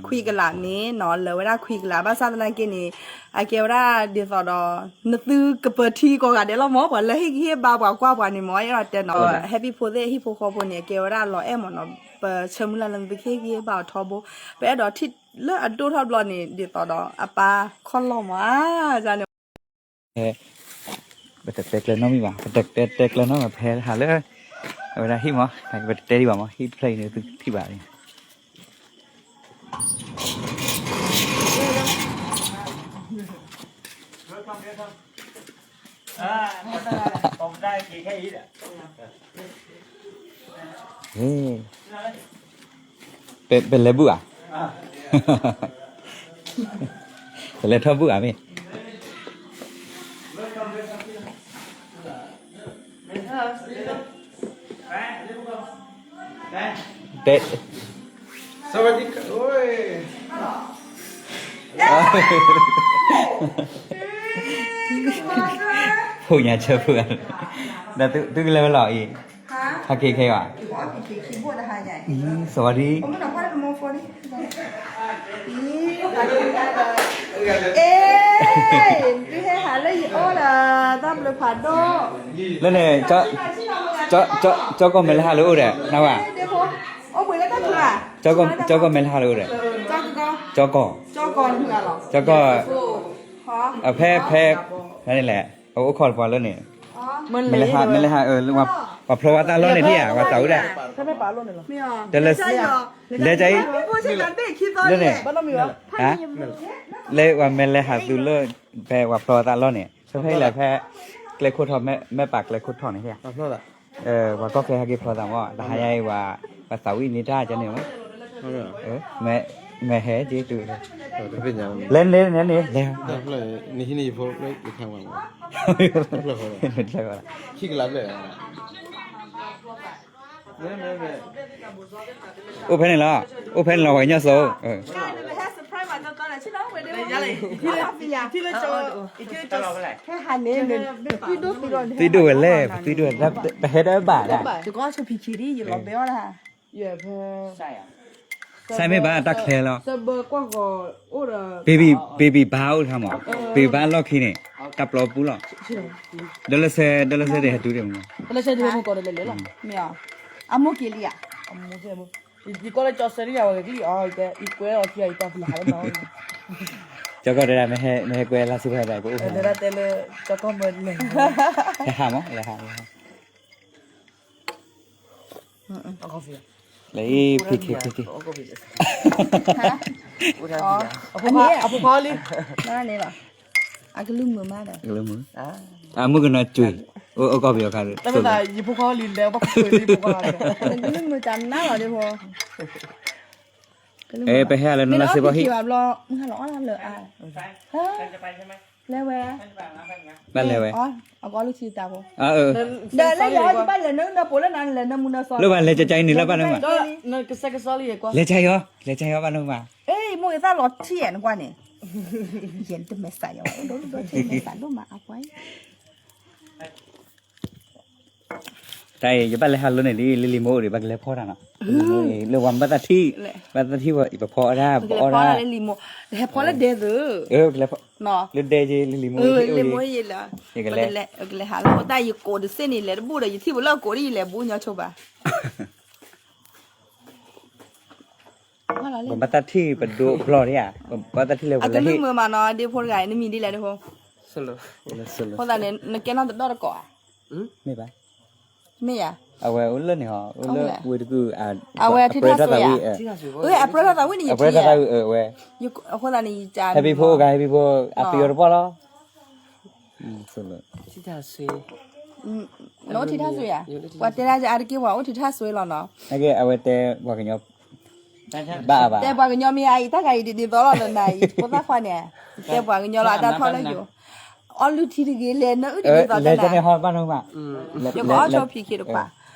ခွံကလးမ့ၢ်နီၤ လၢာ်ဝဲဒၣ်ခွံကလး ဘၣ်ဆၣ်သနာ်က့န့ၣ် အကဲဝဲဒၣ်ဒ်သိးဒီး နသုကပၢၤထံကိးဂၤဒဲးလီၤမၢ် ပှၤလၢဟ့ၣ်ဂံၢ်ဟ့ၣ်ဘါပှၤကွၢ်ပှၤန့ၣ်မၢ် အဲၣ်ဒိးတဲနီၤ ဟဲပံၤဖိသ့ၣ်ဟံၣ်ဖိဃီဖိန့ၣ် အကဲဝဲဒၣ်လီၤအဲၣ်မၢ်နီၤ ပဆၢမုၢ်လၢ်လၢနသုကဟ့ၣ်ဂံၢ်ဟ့ၣ်ဘါအီၤထီဘိ ပအဲၣ်ဒိးထံၣ်လၢအဒိၣ်ထီၣ်ဘျီန့ၣ် ဒ်သိးဒီးအပၢ်ခီၣ်လီၢ်မၢ်ဧါန့ၣ် ပတတဲကျၢၤနီတမံၤဘၣ် ပတတဲတဲကျၢၤနီတမံၤ ပဟဲဟးလၢ အဝဲဒၣ်ဟံၣ်မၢ် ပတတဲဒံးဘၣ်မၢ် ဟံၣ်တဖျၢၣ်အံၤန့ၣ် သုထံၣ်ဘၣ်လံ ပလဲၤဘူၣ်ဧါ, ပလဲၤထီၣ်ဘူၣ်ဧါမ့ၢ်, တဲ, ဖိညါဆၢဖိ, ဒီးသုကလဲၤဝဲလီၤအံၤ, ဟးက့ၤခဲအံၤ, စဝၤဒံ, အ့, ဒုးဟဲဟးလၢယအိၣ်ဒီး တၢ်ဘျုးဖးဒိၣ်, လၢန့ၣ်, ကၠီကီၢ်မဲာ်လဲၤဟးလၢအိၣ်ဒီး, နဝဲ, ကၠီကီၢ်မဲာ်လဲၤဟးလၢအိၣ်ဒီး, နဝဲ, ကၠီကီၢ်, ကၠီကီၢ်, အဖဲဖဲ, ဖဲန့ၣ်လဲၣ်, အအိၣ်ခိးတပှၤလၢန့ၣ်, မဲာ်လဲၤဟး, မဲာ်လဲၤဟး, ပှၤဖျီဝဲတၢ်လီၢ်န့ၣ်ဒံးဧါ, ပှၤသးဝဲဒၣ်, လဲၤကၠီအံၤ, လဲၤကၠီအံၤ, လၢန့ၣ်, လၢပှၤမဲာ်လဲၤဟးသုလၢ, ဖဲပှၤဖျီဝဲတၢ်လီၢ်န့ၣ်, ဖဲဖဲအံၤလဲၣ်ဖဲ, ကျဲခိၣ်ထီၣ်, မဲၢ်ပာ်ကျဲခိၣ်ထီၣ်န့ၣ်, ပှၤကီၢ်ချၢဟဲက့ၤဖျီသးမၢ်, တဟါညါအံၤ, ပှၤသးဝံၣ်န့ၢ်တၢ်ကန့ၣ်မၢ်, မဲာ်ဟဲက့ၤတုၤ, လဲၤန့ၣ်န့ၣ်န့ၣ်, လဲၤ, အိၣ်ဖဲန့ၣ်လီၤ, အိၣ်ဖဲန့ၣ်လီၤ ပှၤကညီစိၤ, သုဒိၣ်ဝဲလဲၣ်, ပသုဒိၣ်ဝဲ, ပဟဲတၢ်ဘၣ်ဒၣ်, စဲမ့ၢ်ဘၣ်တၢ်ချဲလီၤ, baby, baby ဘါအိၣ်တခါမၢ်, baby ဘါလီၢ်ခံန့ၣ်, တၢ်ပျီပူၤလီၤ, ဒီးလၢစဲ, ဒီးလၢစဲဒ်ဟဲတုၤဒ်မၢ်, အမိၢ်က့ၤလံဧါ, ယကွၢ်လၢကၠီဆၢန့ၣ်ယဝဲကလံၤအီၤ, ယကွဲအီၤခံဂၤယတၢ်ဖလီၤဟးလၢနီၤ, ကၠီကီၢ်တဲဒၣ် မ့ၢ်ဟဲကွဲလါဆူဖဲဒၣ် ပအိၣ်ဖဲ, တဲဒၣ်တဲလၢ, ကၠီကီၢ်မၢလဲၤ, လဲၤဟးမၢ်, လဲၤဟး, လဲၤအံၤ ဖံးခံ ဖံးခံ, အဖိခွါလံ, အကလုၢ်မုာ်မးဒီး, အမုၣ်ကနီၤကွံာ်, အိၣ်ကီၢ်ပယီၤခါ, ယဖိခွါလံလဲၤ, အကလုၢ်မုာ်တၢ်နါလီၤဒ်ဖိ, အဲ ပဟဲလၢနလါစ့ဘီဟံၣ်, ဘျီ, လဲၤဝဲ, ဘၣ်လဲၤဝဲ, အကလုၢ်ထံတၢ်ဖိ, ဒီးလၢယဘၣ်လဲၤနၢနၢပိာ်လၢနလဲၤနၢမူနၢစီ, လၢဘၣ်လဲၤကကနံၤလၢဘၣ်နမး, လဲၤကယီ, လဲၤကယီ ဘၣ်နမး, အ့ မိၢ်ယသၣ်လီၤထံၣ်နကွၢ်န့ၣ်, ယဲတမဲာ်ဆှးယၤ, ဒိၣ်ဒိၣ်မဲာ်ဆှးဒိၣ်မးအပှၤ တၢ်အံၤ ယဘၣ်လဲၤဟးလီန့ၣ်လံ လံၤလံၤမိၢ်အိၣ်ဒံး ဘၣ်ကလဲၤဖီတၢ်နီၤ, လၢဝဲဘၣ်သးထံၣ်, ဘၣ်သးထံၣ်ဝဲ ယပဖီအီၣ်ဒၣ် ပအီၣ်ဒၣ်, လံၤလံၤမိၢ်, ဟဲဖီလၢဒဲသု, လၢဒဲက့ၤ လံၤလံၤမိၢ်, လံၤလံၤမိၢ်ယလဲၤ, ကလဲၤဟးလီၤတၢ် ယကိးတစ့ၢ်န့ၣ် လဲၤတဘူၣ်ဒီး ယထံၣ်ပလၢကိးဒ်ယလဲၤဘူၣ်ညီဆိဘၣ် ပဘၣ်တၢ်ထံၣ်ပဒိးဘျီဒံးဧါ, ပဘၣ်တၢ်ထံၣ်လၢပလဲၤဟ့ၣ်, အကလုၢ်မုာ်မးနီၤ ဒ့ဖိတဂၤ နမံၤဒ်လဲၣ်ဒ့ဖိ, အဃိသတးန့ၣ် နကဲနီၣ်တဒီတကိးဧါ, မ့ၢ်ဘၣ်, မ့ၢ်ဧါ, အဝဲအိၣ်လၢန့ၣ်ဟီ အိၣ်လၢဝ့ၢ်တကုၢ်, အဝဲထံၣ်ထၣ်ဆိဧါ, အပၢၢ်ထီၣ်သးဝံၣ်န့ၣ်, အဝဲ, အဃိသတးန့ၣ် ဟဲဖံဖိဂၤ ဟဲဖံဖိ အပယီၤတပီၢ်လီၤ နအိၣ်ထံထၣ်စွ့ဧါ, ပှၤတဲဒၣ်အါတက့ၢ် ပှၤအိၣ်ထံထၣ်စွ့လီၤနီၤ, အဝဲတဲပှၤကညီ, ဘၣ်ဘၣ်, တဲပှၤကညီမ့ၢ်အံၤ တၢ်ဂၤအံၤဒ်သိးလီၤလၢနၤအံၤ ဖိသၣ်ခွါန့ၣ်, တဲပှၤကညီလီၤ အတၢ်ထီၣ်လၢယိၤ, အီၣ်လုၢ်ထံတဂ့ၤ လဲၤနၢအုၣ်တဂ့ၤသိးတနၤ, ယကအီၣ်ဆိဖံးခံတခွး,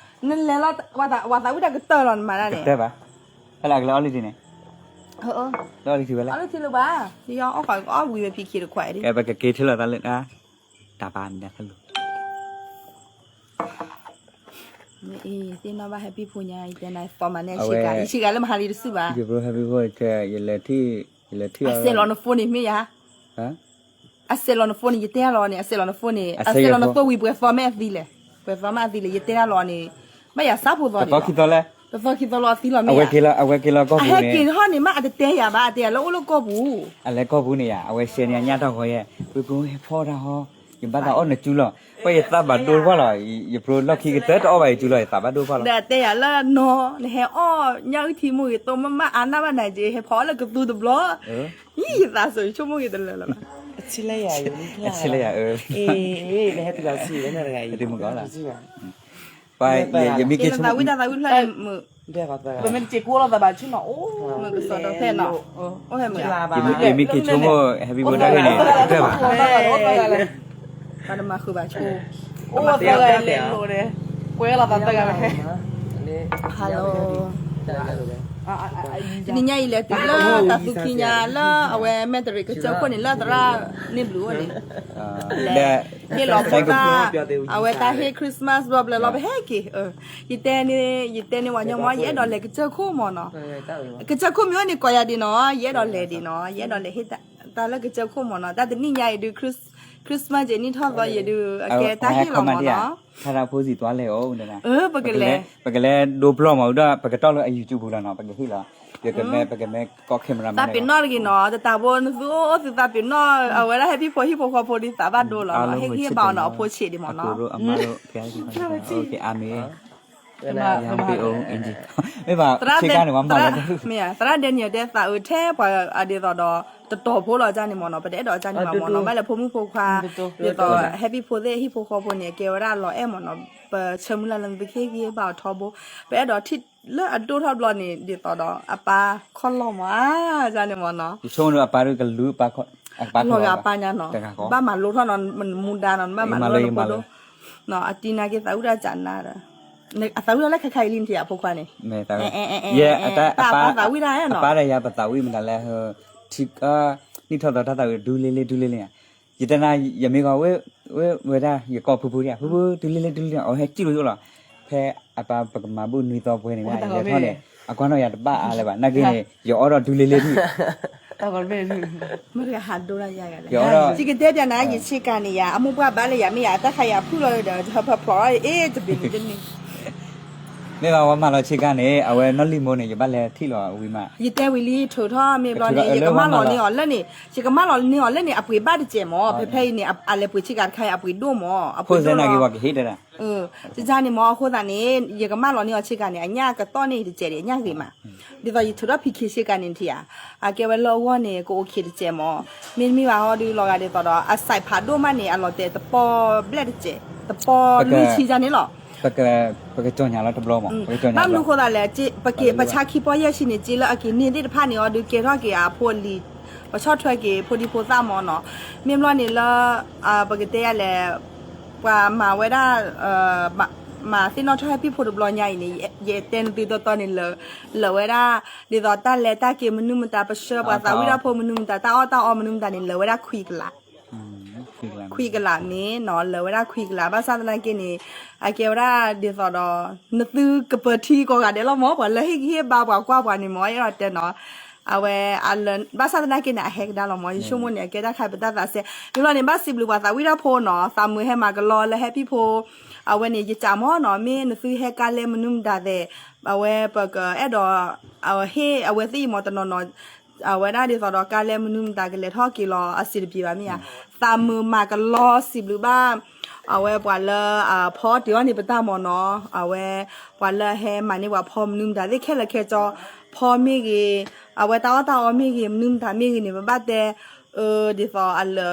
နလဲၤလီၤ, ပှၤသးဝံၣ်တၢ်ကတၢၢ်လီၤနမၤဒၣ်န့ၣ်, ကတၢၢ်ဘၣ်, ဖဲလၢအကလဲၤအီၣ်လုၢ်ထံန့ၣ် အီၣ်လုၢ်ထံဝဲလဲၣ်, အီၣ်လုၢ်ထံလၢၤဘၣ်, ယအီၣ်ဃီကအီၣ်ဝံၤဝဲဖံးခံတခွးအံၤ, ပကက့ၤထၢလီၤသးလၢ, တၢ်ပာ်မနုၤဖဲလိၤ, မ့ၢ်အံၤ သ့ၣ်နီၣ်ဘၣ် Happy ဖိညါ ယတဲနၤ သီမၤန့ၣ် အဝဲ ဆ့ကၤလၢမဟါလံတစုဘၣ်. ယဘျိ Happy ဖိ ယလဲၤထံၣ် ယလဲၤထံၣ် အစဲးလီၤန phone န့ၣ်မ့ၢ်ယါ အစဲးလီၤန phone န့ၣ် ယတဲလီၤန့ၣ် အစဲးလီၤန phone န့ၣ် အစဲးလီၤန phone ဝံၤ ပှဲၤသီမ့ၢ်အသံလဲၣ်, ပှဲၤသီမ့ၢ်အသံလဲၣ် ယတဲဒၣ်လီၤန့ၣ် ဘၣ်ယၤစးဖိသီန့ၣ် တသီခံသီလၢ တသီခံသီလီၤအသံလီၤမ့ၢ်ယါ အဝဲက့ၤလီၤ အဝဲက့ၤလီၤကီၢ်ပူၤန့ၣ် အဟဲက့ၤဟီၣ်န့ၣ် မ့ၢ်အတတဲယၤဘၣ် အတဲယၤလၢအိၣ်လၢကီၢ်ပူၤ အလဲၤကီၢ်ပူၤန့ၣ်ယါ အဝဲရှဲန့ၣ်အညၣ်တၢ်ဂီၤယဲ ပှ့ၤပှ့ၤဟဲဖီတၢ်ဟီ ယဘၣ်သးအီၣ်နကၠူလီၤ ပှၤယသးဘၣ်ဒိတပှၢ်လီၤ ယပျိလီၢ်ခံကတၢၢ်တအီၣ်ဘၣ်ယကၠူလီၤ ယသးဘၣ်ဒိတပှၢ်လီၤ ဒီးတဲယၤလၢနီၤ နဟဲအီၣ်ညၣ်အုၣ်ထံမိၢ်ဂ့ၤ တိၢ်မ့ၢ်မ့ၢ်အါနၢ်ဘၣ်နၤက့ ဟဲဖီအီၣ်လၢကသူတဘျီ ယသးစူၤဆိကမိၣ်ဂ့ၤတလၢာ်လီၤ အဆံလၢယၤအၢ အဆံလၢယၤအၢ ဟဲတုၤမကီလီၤ ပှၤယမ့ၢ်က့ၤဆိကမိၣ် သးဝံၣ်တၢ်သးဝံၣ်ဖျၢၣ်န့ၣ်မုာ် ပမ့ၢ်တစံးကိၣ်လီၤသးဘၣ်ဆူနီၤ အိၣ် မုာ်ကစီဒီဖျၢၣ်နီၤ အိၣ်ဟဲမုာ် ယမ့ၢ်က့ၤဆိကမိၣ် Happy ဖိတၢ်ဂ့ၢ်န့ၣ် တကတၢၢ်ဘၣ် ပှၤတမၤဃုာ်ဘၣ်ဆိ အိၣ်သးလဲၤလိာ်န့ၣ် ကွဲလီၤသးသၢဂၤဝဲ Hello တနံၤညါအံၤလဲၤတုၤလၢတၢ်သူခံညါလၢအဝဲမဲၣ်တရံးကစၢၢ်ခိၣ်န့ၣ် လၢသရၣ်န့ၣ်ဘျုးအိၣ်န့ၣ် လဲၤဟ့ၣ်လီၤဖိသၣ် အဝဲတၢ်ဟ့ၣ် Christmas ဘျီဘျီလီၤ ပဟဲက့ၤ ယတဲန့ၣ် ယတဲန့ၣ် ပှၤညီမီ ယအဲၣ်ဒိးလဲၤကစၢၢ်ခိၣ်မ့ၢ်နီၤ ကစၢၢ်ခိၣ်မ့ၢ်အိၣ်န့ၣ် ကိးယၤဒ်နီၤ ယအဲၣ်ဒိးလဲၤဒ်နီၤ ယအဲၣ်ဒိးလဲၤဟ့ၣ်တၢ်လၢကစၢၢ်ခိၣ်မ့ၢ်နီၤ တၢ်တနံၣ်ညါအံၤဒုး Christmas က့ၤနံၣ်ထီၣ်သီယံၤဒုး အကဲတၢ်ဟ့ၣ်လီၤမ့ၢ်နီၤ ပကလဲၤ ပကလဲၤဒိပျီၢ်မ့ၢ်ဒီး ပကတီၢ်လၢအ YouTube ပူၤလီၤနီၤ ပကဟ့ၣ်လီၤ ပကမ့ၢ် ပကမ့ၢ်ကီၢ် camera သးပ့ၤနီၣ်တဂ့ၤနီၤ တတၢ်ဘိနသုအိၣ်သုသးပ့ၤနီၣ် အဝဲဒၣ် Happy ဖိဟံၣ်ဖိဃီဖိဒုးသးဘၣ်ဒိလီၤနီၤ ဟ့ၣ်ကဟ့ၣ်ဘၣ်အီၤနီၤ အဖိဆံးဒံးမ့ၢ်နီၤ မ့ၢ်ဘၣ် ဆ့ကၤန့ၣ် ပှၤမၤလီၤ သရၣ်ဒဲနံၣ်တဲသးအုးထဲပှၤအဒ်သိးဒီး တတီၤဖိလီၤကၢ်န့ၣ်မ့ၢ်နီၤ ပတအဲၣ်ဒိးကၢ်န့ၣ်ဘၣ်မ့ၢ်နီၤ ဘၣ်လဲၤဖိမုၣ်ဖိခွါ ဒ်သိး Happy ဖိသ့ၣ်ဟံၣ်ဖိဃီဖိန့ၣ် အကဲဝဲဒၣ်လီၤအဲၣ်မ့ၢ်နီၤ ပဆၢမုၢ်လၢ်လၢနသုကဟ့ၣ်ကဟ့ၣ်ဘၣ်အီၤထီဘိ ပအဲၣ်ဒိးထံၣ်လၢအဒိၣ်ထီၣ်ဘျီန့ၣ် ဒ်သိးဒီး အပၢ်ခီၣ်လီၢ်မ့ၢ်ဧါ ကၢ်န့ၣ်မ့ၢ်နီၤ ယဆိကမိၣ်အပၢ်ဒုးကလူး အပၢ်ခီၣ်လီၢ် လီၤဂာ်အပၢ်ညါနီၤ ဘၣ်မၤလိထီၣ်နီၤ မူဒါနီၤ ဘၣ်မၤလိထီၣ်နီၤ ဖိဒိၣ် အတံၤနာ်က့သးဝံၣ်တၢ်ကၢ်နၤဒီး အသးဝံၣ်ထီၣ်လၢခဲခါအံၤလံနထံၣ်အဖိခွါန့ၣ် တၢ်အပၢ်သးဝံၣ်တၢ်နီၤ အပၢ်တယၤပသးဝံၣ်မတၤလဲၣ် ထံ နံၣ်ထီၣ်သီတၢ်သးဝံၣ်ဒူလ့လ့ဒူလ့လ့ ယတနာ် ယမ့ၢ်ဂီၤ ဝဲဝဲဒၣ် ယကိးဖုဖုဒၣ် ဖုဖု ဒူလ့လ့ဒူလ့လ့ အဝဲဟဲစံၣ်လိာ်ယိၣ်လီၤ ဖဲအပၢ်ပကမၤဘူၣ်နွံသီပှဲၤန့ၣ် ယထီၣ်န့ၣ် အကွၢ်နီၣ်ယၤတဘၣ်အါလၢၤဘၣ် နာ်က့န့ၣ် ယအီၣ်ဒီးဒူလ့လ့ဒူ မ့ၢ်တဂၤဟးဒိဒၣ်ယၤဂၤလဲၣ် ယကတဲပျးနၤ ယဆ့ကၤန့ၣ်ယၤ အမိၢ်ပှၢ်ဘၣ်လၢယၤမ့ၢ်ယၤ တၢ်ခါယၤဖုၣ်လီၤဒီး ဟၢဖၢဖျိးအ့ၣ်တဘ့ၣ်န့ၣ်တန့ၣ် မ့ၢ်ဘၣ်ဝဲမၤလီၤဆ့ကၤန့ၣ် အဝဲနီၢ်လံၣ်မိၢ်န့ၣ် ယဘၣ်လဲၤထံၣ်လီၤဝံၤမး ယတဲဝံၤလံ ထုးထီၣ်မ့ၢ်ဘျီန့ၣ် ယကမၢလီၤန့ၢ်အီၤလၢန့ၣ် ယကမၢလီၤန့ၢ်အီၤလၢန့ၣ် အပှ့ၤဘၣ်တစဲးမၢ် ဖဲဖဲအံၤန့ၣ် အလဲၤပှ့ၤဆ့ကၤတခါအံၤ အပှ့ၤဒိၣ်မၢ် အပှ့ၤဒိၣ်လီၤ ကန့ၣ်မၢ် အဃိသတးန့ၣ် ယကမၢလီၤန့ၢ်အီၤဆ့ကၤန့ၣ် အညၣ်ကတီၢ်န့ၢ်တစဲးဒီး အညၣ်ဂ့ၤမး ဒ်သိးယထုးထီၣ် ဖံခ့ ဆ့ကၤန့ၣ်ထံၣ်ဧါ အကဲဝဲလၢအဂီၢ်န့ၣ် ကအိၣ်ခ့တစဲးမၢ် မ့တမ့ၢ်ဘၣ်ဟီဒုးလီၤဂာ်ဒ်သိးဒီး အစဲးဖးဒိၣ်မးန့ၣ် အလီၤတဲာ်တပီၢ်ဘျဲၣ်တစဲး တပီၢ်လွံၢ်ဆံယါန့ၣ်လီၤ ပကကၠီၣ်ညါလီၤတဘျီမၢ် ဘၣ်မနုၤဃိသးလဲၣ် ပက့ၤပဆါခံပီၢ်ယဲၢ်ဆံန့ၣ် က့လၢအက့ၤန့ၢ်သ့ၣ်တဖၣ်န့ၣ်အီၤဒုးကဲထီၣ်က့ၤအဖိအလံၤ ပဆီၣ်ထွဲက့ၤဖိဒံဖိသၣ်မၢ်နီၤ မ့ၢ်ဘျီန့ၣ်လၢ ပကတဲယၤလဲၣ် ပှၤမၤဝဲဒၣ် မၤသ့ၣ်နီၣ်ထီၣ် Happy ဖိတဘျီညါအံၤန့ၣ် ယတဲနသုတီတီန့ၣ်လၢ လၢာ်ဝဲဒၣ် ဒ်သိးတၢ်လဲၤတၢ်က့ၤမနုၤမတၤ ပဆှၢပှၤသးဝံၣ်တၢ်ဖိမနုၤမတၤ တၢ်အီၣ်တၢ်အီမနုၤမတၤန့ၣ် လၢာ်ဝဲဒၣ်ခွံကလး ခွံကလးန့ၣ်နီၤ လၢာ်ဝဲဒၣ်ခွံကလး ဘၣ်ဆၣ်သနာ်က့န့ၣ် အကဲဝဲဒၣ်ဒ်သိးဒီး နသုကပၢၤထံကိးဂၤဒဲးလီၤမၢ် ပှၤလၢဟ့ၣ်ဂံၢ်ဟ့ၣ်ဘါပှၤကွၢ်ပှၤန့ၣ်မၢ် အဲၣ်ဒိးတဲနီၤ အဝဲ ဘၣ်ဆၣ်သနာ်က့န့ၣ် အဟဲကဒါလီၤမၢ် ယဆိကမိၣ်န့ၣ် အကဲတၢ်ခါပတၢ်သးစဲ မ့ၢ်ဘျီန့ၣ် ဘၣ်စံးဘျုးပှၤသးဝံၣ်တၢ်ဖိနီၤ သးမုာ်ဟဲမၤကလီလၢ Happy ဖိ အဝဲန့ၣ် ယစံးမၢ်နီၤ မ့ၢ်နသုဟဲကါလဲမနုၤမတၤသဲး အဝဲပကအဲၣ်ဒိး ဟ့ၣ်အဝဲသ့ၣ်အံၤမၢ်တနီၤနီၤ အဝဲဒၣ်ဒ်သိးဒီးကါလဲမနုၤမတၤကလဲၤထီၣ်က့ၤလီၤအဆင်တပြေဘၣ်မ့ၢ်ဧါ သးမုာ်မၤကလီစံးဘျုးဘၣ် အဝဲပှၤလၢအဖီတ့ၢ်အီၣ်န့ၢ်ပတၢ်မၢ်နီၤ အဝဲ ပှၤလၢအဟဲမၤန့ၢ်ပှၤဖီမနုၤမတၤသ့ၣ်ခဲလၢာ်ခဲဆ့ ဖီမ့ၢ်ဂ့ၤ အဝဲတၢ်အီၣ်တၢ်အီမ့ၢ်ဂ့ၤ မနုၤမတၤမ့ၢ်ဂ့ၤန့ၣ် ပဘၣ်တဲ ဒ်သိးအလၢ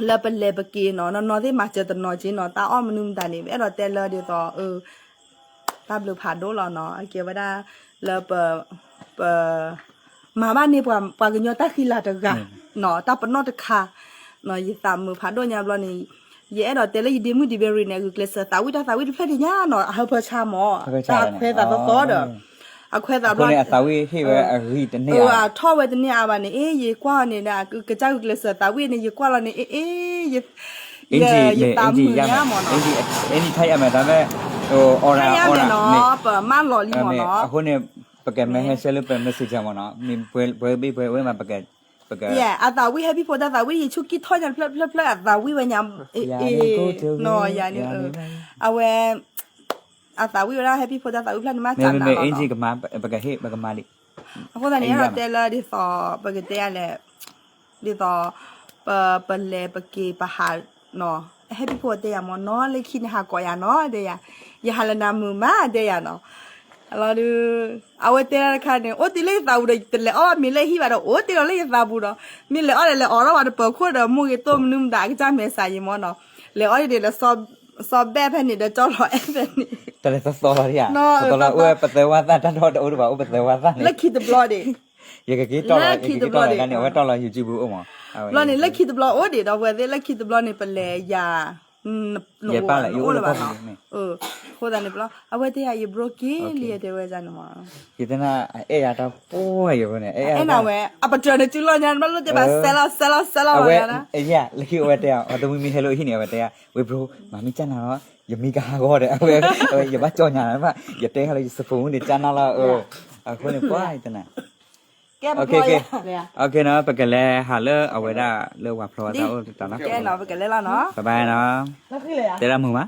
လၢပလဲၤပက့ၤနီၤ နီၢ်နီၢ်သ့ၣ်မၤစၢၤတနီၤက့နီၤ တၢ်အီၣ်မနုၤမတၤန့ၣ် ပအဲၣ်ဒိးတဲလၢဒ်သိး တၢ်ဘျုးဖးဒိၣ်လီၤနီၤ အကဲဝဲဒၣ်လၢပ ပ မၤဘၣ်န့ၢ်ပှၤကညီတၢ်ဃံလၤတဂၤ တၢ်ပနီၣ်တခါ ယသးမုာ်ဖးဒိၣ်ညါဘျီန့ၣ် ယအဲၣ်ဒိးတဲလၢယဒ့မုၣ်ဒံးဘ့ၣ်ရံၣ်န့ၣ် အဂုာ်ကျဲးစၢးသးဝံၣ်တၢ်သးဝံၣ်တဖျၢၣ်ဒံးညါနီၤ အဟၢဖၢဆါမၢ် တၢ်ခွဲးသးသီသီဒီး အခွဲးသးဘျီ အထီၣ်ဝဲတန့ၢ်အါဘၣ်န့ၣ် အ့ ယကွၢ်အီၤန့ၣ် ကစၢ်ဂုာ်ကျဲးစၢးသးဝံၣ်န့ၣ် ယကွၢ်လီၤန့ၣ် အ့ အ့ ယသးမုာ်ညါမၢ်နီၤ အ့ any time အမဲာ်တၢ်မဲာ် အီၣ်ဒၣ်အီၣ်ဒၣ်နီၤ, ပမၢလီၤလံမ့ၢ်နီၤ, အဃိန့ၣ် ပက message လၢပ messenger မ့ၢ်နီၤ, မ့ၢ်ပှဲၤဘ့ၣ်ပှဲၤဝဲမး ပက အသးဝံၣ် happy ဖိသၣ်သးဝံၣ် ယဆူၣ်ကံၢ်ထီၣ်ညါတဖျၢၣ်တဖျၢၣ်ဖျၢၣ် အသးဝံၣ်ဝဲညါ, နီၤယၤန့ၣ်, အဝဲ အသးဝံၣ်ဝဲဒၣ် happy ဖိသၣ်သးဝံၣ်ဖျၢၣ်န့ၣ်မး ကနးလီၤနီၤ, ပကဟ့ၣ် ပကမၤလံ, အဃိသတးန့ၣ် ယအဲၣ်ဒိးတဲလၢဒ်သိး ပကတဲယၤလဲၣ် ဒ်သိး ပ ပလဲၤပက့ၤပဟးနီၤ, happy ဖိတဲယၤမ့ၢ်နီၤ လၢခံန့ၣ်ဟးကိးယၤနီၤ တဲယၤ, ယဟးလၢနၤမုာ်မး တဲယၤနီၤ, လီၤဒုး အဝဲတဲဒၣ်တခါန့ၣ် အိၣ်တ့ၢ်လၢယသးပူၤဒီး တလဲၤအီၣ်ဘၣ်မ့ၤလၢဟံၣ်ဘၣ်ဒီး အိၣ်တ့ၢ်လီၤလၢယသးပူၤဒီး မ့ၢ်လဲၤအီၣ်ဒီး လဲၤအီၣ်ထီၣ်ဝဲတပၢၤခိၣ်ဒီး မိၢ်ဂ့ၤတိၢ်မနုၤမတၤ အကစၢ်မဲာ်ဆှးယံၤမ့ၢ်နီၤ, လဲၤအီၣ်ဒ်န့ၣ်ဒီး စီၤဘဲၣ်ဖဲန့ၣ်ဒီး ကၠီလီၤအဲၣ်ဖဲန့ၣ် တၢ်လဲၤသီသီလီၤဒ်ယၤ, သီသီလီၤ အိၣ်ဝဲပသၢဝါသၣ် တၢ်ထီၣ်တအိၣ်တဘၣ် အိၣ်ပသၢဝါသၣ်န့ၣ် လၢခံတဘျီဒံး ယကက့ၤတီၢ်လီၤ လၢခံတဘျီဒံး ယကက့ၤတီၢ်လီၤဒ်န့ၣ် အဝဲတီၢ်လီၤ YouTube အိၣ်မး, ဘျီန့ၣ် လၢခံတဘျီအိၣ်ဒံး ဒီပုၢ်ဝဲၢ်သ့ၣ် လၢခံတဘျီန့ၣ် ပလဲၤယၤ နအိၣ်လၢၤဘၣ်နီၤ, အဃိသတးန့ၣ် ဘျီ အဝဲတဲယၤ ယ broke လံ တဲဝဲန့ၣ်မး, ယတဲနၤ အဲၣ်ယၤတၢ်ပှဲၤယၤန့ၣ် အဲၣ်နၤဝဲ အပတြၢၤန့ၣ် စုလီၤညါ ဘျီလိၣ်တဲဘၣ် ဆဲးလီၤ ဆဲးလီၤ ဆဲးလီၤ အဝဲ လၢခံအဝဲတဲ အတမံၤမံၤဟဲလိာ်ဟံၣ်န့ၣ် အဝဲတဲ ဝ့ၢ် bro မၤမ့ၢ်ကၢ်နၤလီၤ ယမံကဟးဂီၤဒီး အဝဲ ယဘၣ်ကၠီညါ ယတဲဟဲလၢယစဖိးမုၣ်န့ၣ် ကၢ်နၤလီၤ အဃိန့ၣ် ပှၤယတဲနၤ ကဲ ပကလဲၤဟးလၢအဝဲဒၣ်လၢဝၤဖျီဝဲတၢ်အိၣ်တတီၤနီၤ, ပကလဲၤလီၤနီၤ, ဘၣ်ဘၣ်နီၤ, တဲဒၣ်မုာ်မး